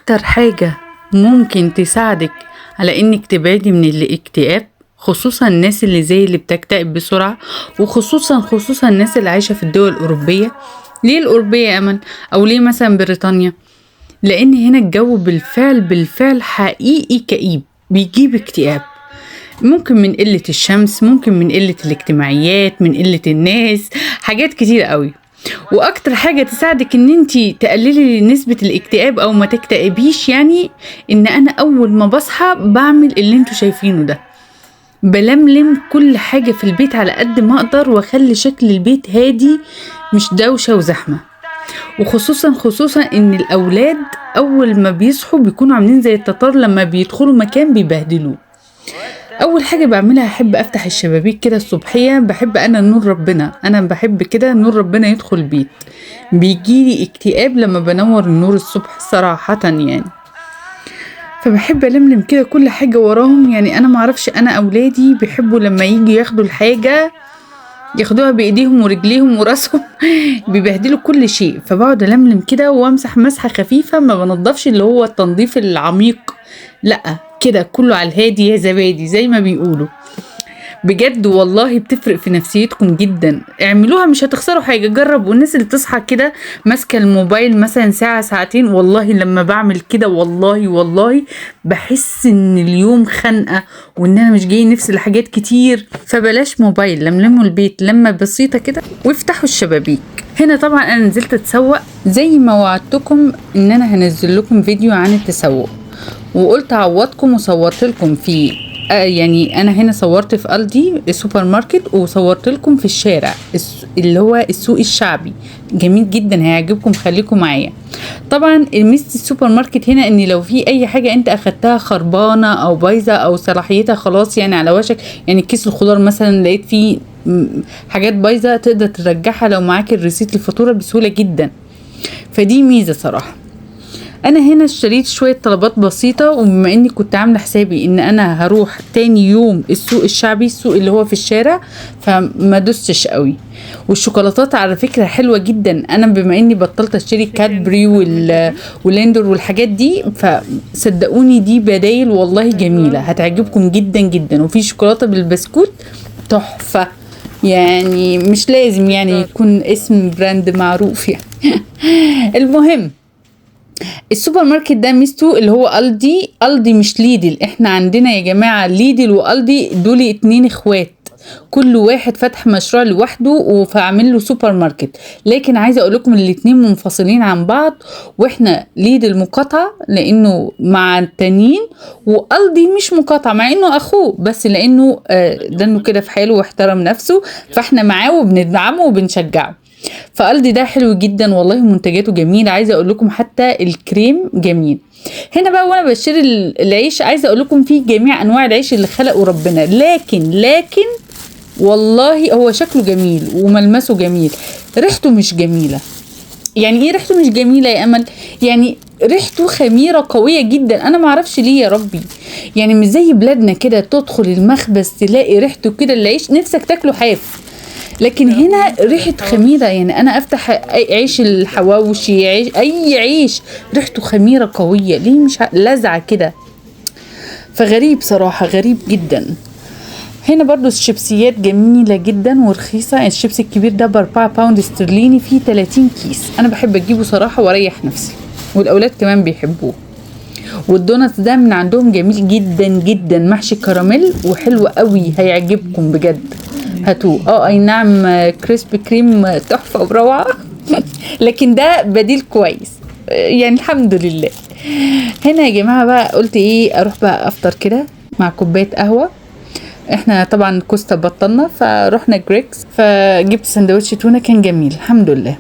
اكتر حاجة ممكن تساعدك على انك تبعدي من الاكتئاب، خصوصا الناس اللي زي اللي بتكتئب بسرعة، وخصوصا خصوصا الناس اللي عايشة في الدول الأوروبية. ليه الأوروبية يا أمل؟ أو ليه مثلا بريطانيا؟ لأن هنا الجو بالفعل بالفعل حقيقي كئيب، بيجيب اكتئاب. ممكن من قلة الشمس، ممكن من قلة الاجتماعيات، من قلة الناس، حاجات كتير قوي. واكتر حاجة تساعدك ان انتي تقللي نسبة الاكتئاب او ما تكتئبيش، يعني ان انا اول ما بصحى بعمل اللي انتوا شايفينه ده، بلملم كل حاجة في البيت على قد ما اقدر، واخلي شكل البيت هادي مش دوشة وزحمة. وخصوصا خصوصا ان الاولاد اول ما بيصحوا بيكونوا عاملين زي التتار، لما بيدخلوا مكان بيبهدلوه. اول حاجة بعملها احب افتح الشبابيك كده الصبحية، بحب انا نور ربنا، انا بحب كده نور ربنا يدخل البيت. بيجيلي اكتئاب لما بنور النور الصبح صراحة يعني، فبحب الملم كده كل حاجة وراهم. يعني انا معرفش، انا اولادي بيحبوا لما يجوا ياخدوا الحاجة ياخدوها بايديهم ورجليهم وراسهم بيبهدلوا كل شيء. فبقعد الملم كده وامسح مسحه خفيفة، ما بنضفش اللي هو التنظيف العميق، لا كده كله على الهادي يا زبادي زي ما بيقولوا. بجد والله بتفرق في نفسيتكم جدا، اعملوها مش هتخسروا حاجة، جربوا. الناس اللي بتصحى كده ماسكه الموبايل مثلا ساعة ساعتين، والله لما بعمل كده والله والله بحس ان اليوم خنقه وان انا مش جاي نفسي لحاجات كتير. فبلاش موبايل، لملموا البيت لما بسيطة كده وافتحوا الشبابيك. هنا طبعا انا نزلت اتسوق زي ما وعدتكم ان انا هنزل لكم فيديو عن التسوق، وقلت اعوضكم وصورت لكم في يعني انا هنا صورت في ألدي السوبر ماركت، وصورت لكم في الشارع اللي هو السوق الشعبي، جميل جدا هيعجبكم، خليكم معايا. طبعا ميزة السوبر ماركت هنا ان لو في اي حاجة انت اخدتها خربانة او بايظة او صلاحيتها خلاص يعني على وشك، يعني كيس الخضار مثلا لقيت فيه حاجات بايظة تقدر ترجعها لو معاك ال receipt الفاتورة بسهولة جدا، فدي ميزة صراحة. انا هنا اشتريت شوية طلبات بسيطة، وبما اني كنت عامله حسابي ان انا هروح تاني يوم السوق الشعبي، السوق اللي هو في الشارع، فما دوستش قوي. والشوكولاتات على فكرة حلوة جدا، انا بما اني بطلت اشتري كادبري وليندور والحاجات دي، فصدقوني دي بدايل والله جميلة هتعجبكم جدا جدا. وفي شوكولاتة بالبسكوت تحفة، يعني مش لازم يعني يكون اسم brand معروف يعني. المهم السوبر ماركت ده ميزته اللي هو ألدي، ألدي مش ليدل. احنا عندنا يا جماعة ليدل وألدي دول اتنين اخوات، كل واحد فتح مشروع لوحده وفعمل له سوبر ماركت، لكن عايزه اقول لكم الاتنين منفصلين عن بعض. واحنا ليدل مقاطعه لانه مع التانيين، وألدي مش مقاطعه مع انه اخوه، بس لانه دنه كده في حاله واحترم نفسه، فاحنا معاه وبندعمه وبنشجعه. فألدي ده حلو جدا والله، منتجاته جميلة، عايزه اقول لكم حتى الكريم جميل. هنا بقى وانا بشتري العيش عايزه اقول لكم فيه جميع انواع العيش اللي خلقه ربنا، لكن والله هو شكله جميل وملمسه جميل، ريحته مش جميلة. يعني ايه ريحته مش جميلة يا امل؟ يعني ريحته خميره قوية جدا، انا معرفش ليه يا ربي، يعني مش زي بلادنا كده تدخل المخبز تلاقي ريحته كده العيش نفسك تاكله حاف، لكن هنا ريحه خميره. يعني انا افتح عيش الحواوشي، عيش اي عيش ريحته خميره قوية، ليه مش لازعه كده؟ فغريب صراحة، غريب جدا. هنا برضو الشيبسيات جميلة جدا ورخيصه، يعني الشيبسي الكبير ده ب4 pound استرليني فيه 30 كيس، انا بحب اجيبه صراحة واريح نفسي، والاولاد كمان بيحبوه. وال donuts ده من عندهم جميل جدا جدا، محشي كراميل وحلو قوي، هيعجبكم بجد، هاتوه. اي نعم كريسبي كريم تحفة وروعه لكن ده بديل كويس يعني الحمد لله. هنا يا جماعة بقى قلت ايه، اروح بقى افطر كده مع كوباية قهوة. احنا طبعا كوستا بطلنا، فروحنا جريكس، فجبت سندوتش تونه كان جميل الحمد لله،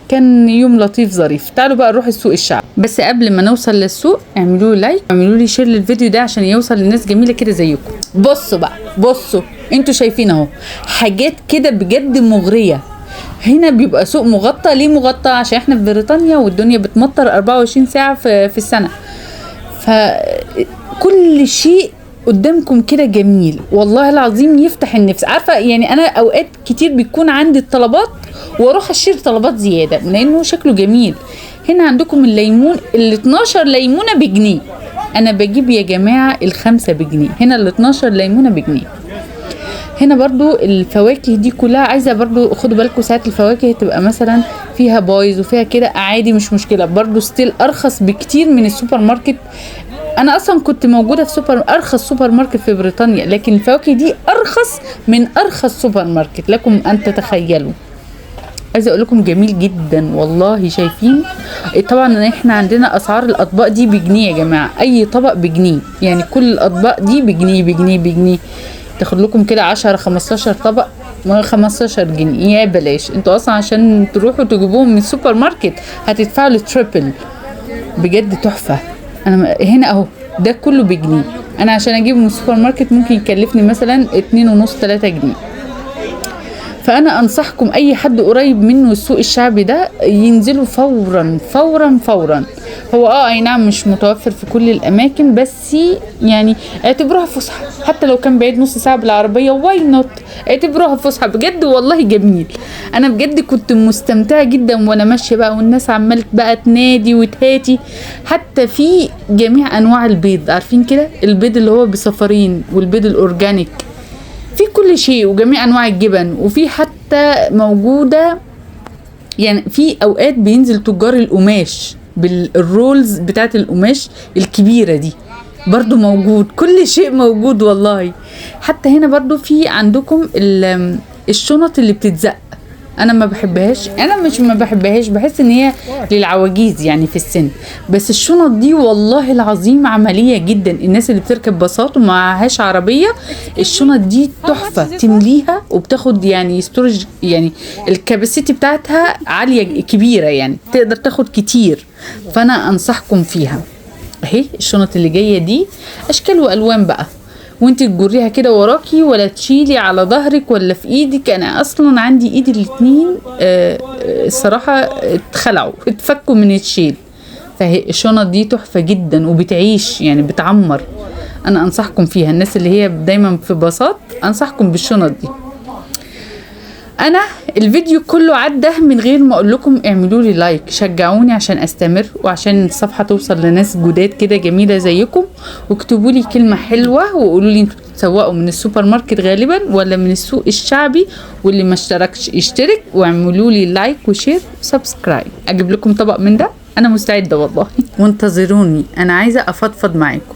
كان يوم لطيف ظريف. تعالوا بقى نروح السوق الشعبي، بس قبل ما نوصل للسوق اعملوا like، اعملوا لي share للفيديو ده عشان يوصل لناس جميلة كده زيكم. بصوا بقى، بصوا انتوا شايفين اهو حاجات كده بجد مغرية. هنا بيبقى سوق مغطى، ليه مغطى؟ عشان احنا في بريطانيا والدنيا بتمطر 24 ساعة في السنة، فكل شيء قدامكم كده جميل والله العظيم يفتح النفس. عارفه يعني انا اوقات كتير بيكون عندي الطلبات واروح اشتري طلبات زيادة لانه شكله جميل. هنا عندكم الليمون ال 12 ليمونه بجنيه، انا بجيب يا جماعة الخمسة بجنيه، هنا ال 12 ليمونه بجنيه. هنا برضو الفواكه دي كلها عايزه برضو خدوا بالكم، ساعات الفواكه تبقى مثلا فيها بايظ وفيها كده، عادي مش مشكلة، برضو still ارخص بكتير من السوبر ماركت. انا اصلا كنت موجودة في ارخص سوبر ماركت في بريطانيا، لكن الفواكه دي ارخص من ارخص سوبر ماركت، لكم ان تتخيلوا. عايزه اقول لكم جميل جدا والله. شايفين طبعا احنا عندنا اسعار الاطباق دي بجنيه يا جماعة، اي طبق بجنيه، يعني كل الاطباق دي بجنيه بجنيه بجنيه، تاخد لكم كده 10 15 طبق 15 جنيه، يا بلاش. انتوا اصلا عشان تروحوا تجيبوهم من السوبر ماركت هتدفعوا ال triple. بجد تحفة. انا هنا اهو ده كله بجنيه، انا عشان اجيبه من السوبر ماركت ممكن يكلفني مثلا 2.5 3 جنيه. فانا انصحكم اي حد قريب منه السوق الشعبي ده ينزلوا فورا فورا فورا. هو اي نعم مش متوفر في كل الاماكن، بس يعني اعتبروها فسحة، حتى لو كان بعيد نص ساعة بالعربية why not، اعتبروها فسحة بجد والله جميل. انا بجد كنت مستمتعه جدا وانا ماشية بقى، والناس عماله بقى تنادي وتهاتي، حتى في جميع انواع البيض، عارفين كده البيض اللي هو بصفارين والبيض ال organic، في كل شيء وجميع انواع الجبن، وفي حتى موجودة يعني في اوقات بينزل تجار القماش بال rolls بتاعت القماش الكبيرة دي برضو موجود، كل شيء موجود والله. حتى هنا برضو في عندكم الشنط اللي بتتزق، انا ما بحبهاش، انا مش ما بحبهاش، بحس ان هي للعواجيز يعني في السن، بس الشنط دي والله العظيم عملية جدا. الناس اللي بتركب باصات ومعهاش عربية الشنط دي تحفة، تمليها وبتاخد يعني storage، يعني ال capacity بتاعتها عالية كبيرة، يعني تقدر تاخد كتير، فانا انصحكم فيها. اهي الشنط اللي جاية دي اشكال والوان بقى، وانت تجريها كده وراكي ولا تشيلي على ظهرك ولا في ايدك. انا اصلا عندي ايدي الاتنين الصراحة اتخلعوا اتفكوا من الشيل. فهي الشنط دي تحفة جدا وبتعيش يعني بتعمر، انا انصحكم فيها. الناس اللي هي دايما في باصات انصحكم بالشنط دي. انا الفيديو كله عدى من غير ما اقول لكم اعملوا لي like، شجعوني عشان استمر وعشان الصفحة توصل لناس جداد كده جميلة زيكم، واكتبوا لي كلمة حلوة وقولوا لي انتوا بتتسوقوا من السوبر ماركت غالبا ولا من السوق الشعبي، واللي ما اشتركش يشترك، واعملوا لي like و share و subscribe. اجيب لكم طبق من ده، انا مستعدة والله. وانتظروني، انا عايزه افضفض معاكم.